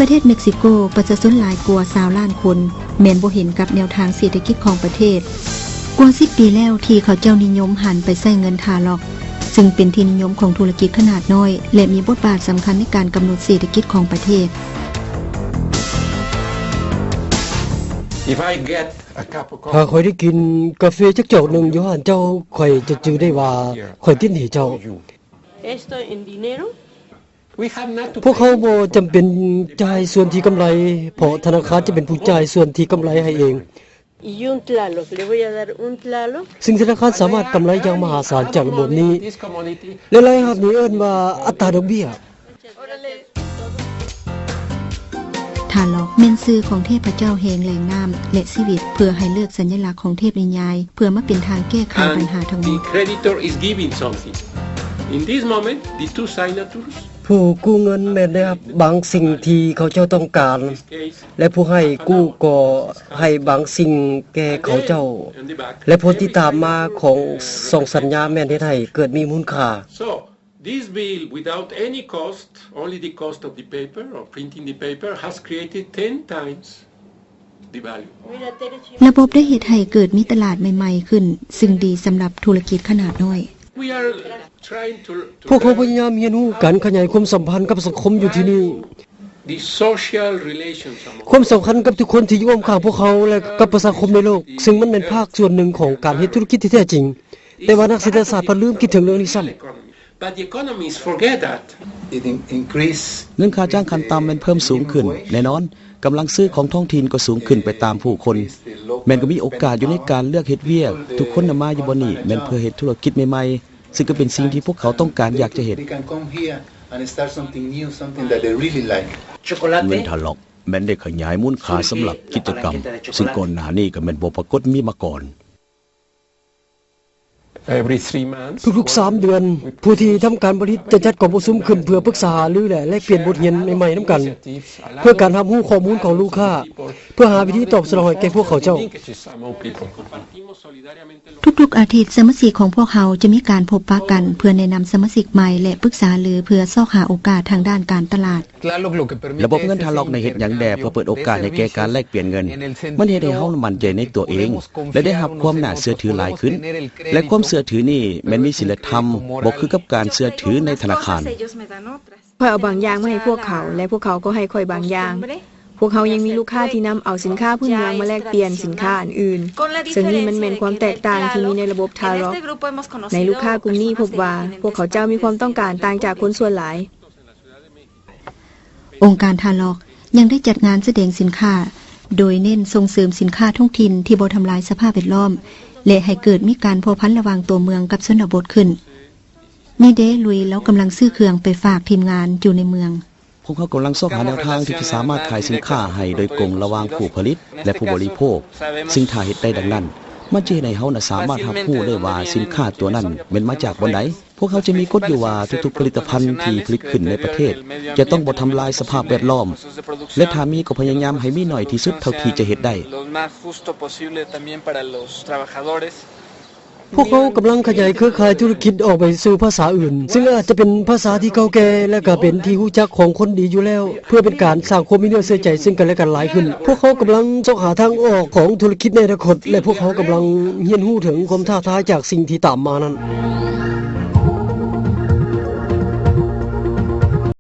ປະເທດເມັກຊິໂກ ປະຊາຊົນຫຼາຍກວ່າຊາວລ້ານຄົນ ແມ່ນບໍ່ເຫັນກັບແນວທາງເສດຖະກິດຂອງປະເທດ. ກວ່າສິບປີແລ້ວທີ່ເຂົາເຈົ້ານິຍົມຫັນໄປໃຊ້ເງິນທາລັອກ ຊຶ່ງເປັນທີ່ນິຍົມຂອງທຸລະກິດຂະໜາດນ້ອຍ ແລະ ມີບົດບາດສຳຄັນໃນການກຳນົດເສດຖະກິດຂອງປະເທດ. If I get a cup of coffee ຖ້າຂ້ອຍໄດ້ກິນກາເຟຈັກຈອກໜຶ່ງຢູ່ຮ້ານເຈົ້າ, ຂ້ອຍຈະຈື່ໄດ້ວ່າຂ້ອຍຕິດໜີ້ເຈົ້າ. Esto en dinero. ພວກເຮົາບໍ່ຈຳເປັນຈ່າຍສ່ວນທີ່ກຳໄລ, ເພາະທະນາຄານຈະເປັນຜູ້ຈ່າຍສ່ວນທີ່ກຳໄລໃຫ້ເອງ. Y un Tlaloc, le voy a dar un Tlaloc. ຊຶ່ງທະນາຄານສາມາດກຳໄລຢ່າງມະຫາສານຈາກລະບົບນີ້ ແລະ ລາຍຮັບນີ້ເອີ້ນວ່າອັດຕາດອກເບ້ຍ. ທາລັອກແມ່ນຊື່ຂອງເທບພະເຈົ້າແຫ່ງແຫຼ່ງນ້ຳ ແລະ ຊີວິດ ເພື່ອໃຫ້ເລືອກສັນຍະລັກຂອງເທບນິຍາຍ ເພື່ອມາເປັນທາງແກ້ໄຂບັນຫາທັງໝົດ. And the creditor is giving something. In this moment, the two signatures ຜູ້ກູ້ເງິນແມ່ນໄດ້ຮັບບາງສິ່ງທີ່ເຂົາເຈົ້າຕ້ອງການ ແລະ ຜູ້ໃຫ້ກູ້ກໍໃຫ້ບາງສິ່ງແກ່ເຂົາເຈົ້າ ແລະ ຜົນທີ່ຕາມມາຂອງສອງສັນຍາແມ່ນເຮັດໃຫ້ເກີດມີມູນຄ່າ. So, this bill, without any cost, only the cost of the paper or printing the paper, has created ten times ລະບົບໄດ້ເຮັດໃຫ້ເກີດມີຕະຫຼາດໃໝ່ໆຂຶ້ນ ຊຶ່ງດີສຳລັບທຸລະກິດຂະໜາດນ້ອຍ. ພວກເຮົາພະຍາຍາມຮຽນຮູ້ການຂະຫຍາຍຄວາມສຳພັນກັບສັງຄົມຢູ່ທີ່ນີ້. ຄວາມສຳຄັນກັບທຸກຄົນທີ່ຢູ່ອ້ອມຂ້າງພວກເຮົາ ແລະ ກັບປະຊາຄົມໃນໂລກ, ຊຶ່ງມັນແມ່ນພາກສ່ວນໜຶ່ງຂອງການເຮັດທຸລະກິດທີ່ແທ້ຈິງ. ແຕ່ວ່ານັກເສດຖະສາດພັດລືມຄິດເຖິງເລື່ອງນີ້ຊ້ຳ. ເງິນຄ່າຈ້າງຂັ້ນຕ່ຳແມ່ນເພີ່ມສູງຂຶ້ນ. ແນ່ນອນ, ກຳລັງຊື້ຂອງທ້ອງຖິ່ນກໍສູງຂຶ້ນໄປຕາມຜູ້ຄົນ. ແມ່ນກໍມີໂອກາດຢູ່ໃນການເລືອກເຮັດວຽກ. ທຸກຄົນນຳມາຢູ່ບ່ອນນີ້ແມ່ນເພື່ອເຮັດທຸລະກິດໃໝ່ໆ, ຊຶ່ງກໍເປັນສິ່ງທີ່ພວກເຂົາຕ້ອງການຢາກຈະເຮັດ. ເງິນທາລັອກແມ່ນໄດ້ຂະຫຍາຍມູນຄ່າສຳລັບກິດຈະກຳ, ຊຶ່ງກ່ອນໜ້ານີ້ກໍແມ່ນບໍ່ປາກົດມີມາກ່ອນ. ທຸກໆສາມເດືອນ, ຜູ້ທີ່ທຳການຜະລິດຈະຈັດກອງປະຊຸມຂຶ້ນເພື່ອປຶກສາຫາລື ແລະ ແລກປ່ຽນບົດຮຽນໃໝ່ໆນຳກັນ, ເພື່ອການຮັບຮູ້ຂໍ້ມູນຂອງລູກຄ້າ, ເພື່ອຫາວິທີຕອບສະໜອງໃຫ້ແກ່ພວກເຂົາເຈົ້າ. ທຸກໆອາທິດ, ສະມາຊິກຂອງພວກເຮົາຈະມີການພົບປະກັນ ເພື່ອແນະນຳສະມາຊິກໃໝ່ ແລະ ປຶກສາຫາລືເພື່ອຊອກຫາໂອກາດທາງດ້ານການຕະຫຼາດ. ລະບົບເງິນທາລັອກໃນເຮັດຫຍັງແດ່ ເພື່ອເປີດໂອກາດໃຫ້ແກ່ການແລກປ່ຽນເງິນ? ມັນເຮັດໃຫ້ເຮົາໝັ້ນໃຈໃນຕົວເອງ ແລະ ໄດ້ຮັບຄວາມໜ້າເຊື່ອຖືຫຼາຍຂຶ້ນ. ແລະ ຄວາມເຊື່ອຖືນີ້ແມ່ນມີສິນລະທຳ, ບໍ່ຄືກັບການເຊື່ອຖືໃນທະນາຄານ. ຂ້ອຍເອົາບາງຢ່າງມາໃຫ້ພວກເຂົາ ແລະ ພວກເຂົາກໍໃຫ້ຂ້ອຍບາງຢ່າງ. ພວກເຮົາຍັງມີລູກຄ້າທີ່ນຳເອົາສິນຄ້າພື້ນເມືອງມາແລກປ່ຽນສິນຄ້າອັນອື່ນ, ເຊິ່ງນີ້ມັນແມ່ນຄວາມແຕກຕ່າງທີ່ມີໃນລະບົບທາລັອກ. ໃນລູກຄ້າກຸ່ມນີ້ພົບວ່າ ພວກເຂົາເຈົ້າມີຄວາມຕ້ອງການຕ່າງຈາກຄົນສ່ວນຫຼາຍ. ອົງການທາລັອກຍັງໄດ້ຈັດງານສະແດງສິນຄ້າ ໂດຍເນັ້ນສົ່ງເສີມສິນຄ້າທ້ອງຖິ່ນທີ່ບໍ່ທຳລາຍສະພາບແວດລ້ອມ ແລະ ໃຫ້ເກີດມີການພົວພັນລະຫວ່າງຕົວເມືອງກັບຊົນນະບົດຂຶ້ນ. ນີ້ເດ ລຸຍ ລາວກຳລັງຊື້ເຄື່ອງໄປຝາກທີມງານຢູ່ໃນເມືອງ. ພວກເຮົາກຳລັງຊອກຫາແນວທາງທີ່ຈະສາມາດຂາຍສິນຄ້າໃຫ້ໂດຍກົງລະຫວ່າງຜູ້ຜະລິດ ແລະ ຜູ້ບໍລິໂພກ, ຊຶ່ງຖ້າເຮັດໄດ້ດັ່ງນັ້ນ, ມັນຈະເຮັດໃຫ້ເຮົານະສາມາດຮັບຮູ້ໄດ້ວ່າສິນຄ້າຕົວນັ້ນແມ່ນມາຈາກບ່ອນໃດ. ພວກເຮົາຈະມີກົດຢູ່ວ່າທຸກໆຜະລິດຕະພັນທີ່ຜະລິດຂຶ້ນໃນປະເທດ ຈະຕ້ອງບໍ່ທຳລາຍສະພາບແວດລ້ອມ ແລະ ຖ້າມີກໍພະຍາຍາມໃຫ້ມີໜ້ອຍທີ່ສຸດເທົ່າທີ່ຈະເຮັດໄດ້. ພວກເຮົາກຳລັງຂະຫຍາຍເຄືອຂ່າຍທຸລະກິດອອກໄປສູ່ພາສາອື່ນ, ຊຶ່ງອາດຈະເປັນພາສາທີ່ເກົ່າແກ່ ແລະ ກະເປັນທີ່ຮູ້ຈັກຂອງຄົນດີຢູ່ແລ້ວ, ເພື່ອເປັນການສ້າງຄວາມມີເນື້ອເຊື່ອໃຈເຊິ່ງກັນແລະກັນຫຼາຍຂຶ້ນ. ພວກເຮົາກຳລັງຊອກຫາທາງອອກຂອງທຸລະກິດໃນອະນາຄົດ ແລະ ພວກເຮົາກຳລັງຮຽນຮູ້ເຖິງຄວາມທ້າທາຍຈາກສິ່ງທີ່ຕາມມານັ້ນ.